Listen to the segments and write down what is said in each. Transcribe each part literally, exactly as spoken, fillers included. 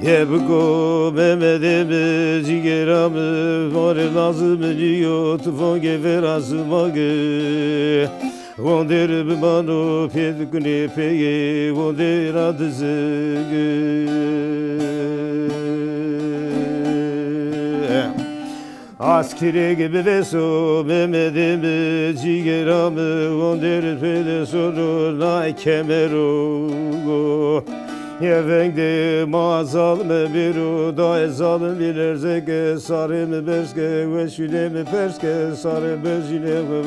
Ye biko Memedê mi, cîgêra mi, varê lazim nîyo, tu vongê vera zimagê. Wonderê bimano pêdikunê peyê wondera dizigê. Askirê ke biveso Memedê mi, cîgêra mi, wonderê pêde sono na kemero. Ye veng de ma zalim bêro, dayê zalim bî lerzeke, sarê mi berz ke, weşînê mi pers ke, sarê berjînê xo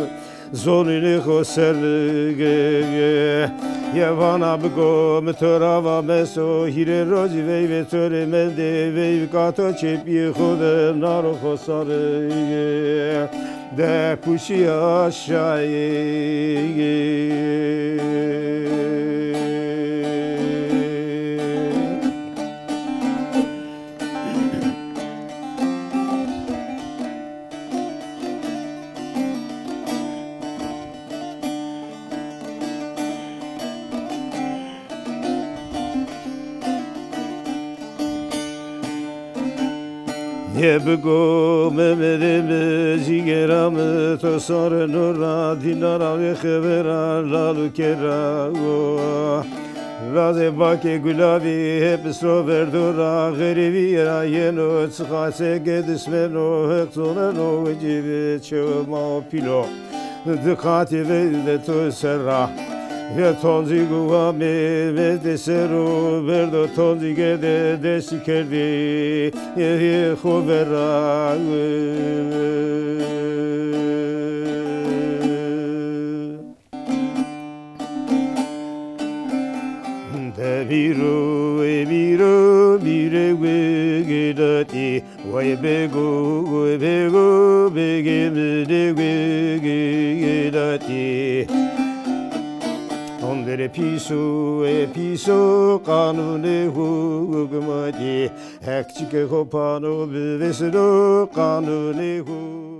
zonînê xo ser bigê. Ye vana biko mi to ra va meso, hîrê rojî veyvê torê mendê, veyvî kato çepîyê xo de naro xo sarê de puşîya şayê. Ye biko Memedê mi, cîgêra mi, to sareno ra, dîna ra vêxe vera lal û kera o. Lazê bakê gulavî hep isro verdo ra, xerîbîye ra yeno, çixa seke dismeno, Heq zoneno, wecî bi çewe ma pîlo. Di qatî veyve to ser ra, ye toncî guwa mi mete ser o, verdo toncîge de destî kerdî, ye xo vera. De mîro, ê mîro, mîrê we gêdatî, wey bego, wey bego, begê mi de we gêdatî. Onderê pîso, ê pîso, qanûnê hukmatî, Heq çike xo pano bivêsino qanûnê hu.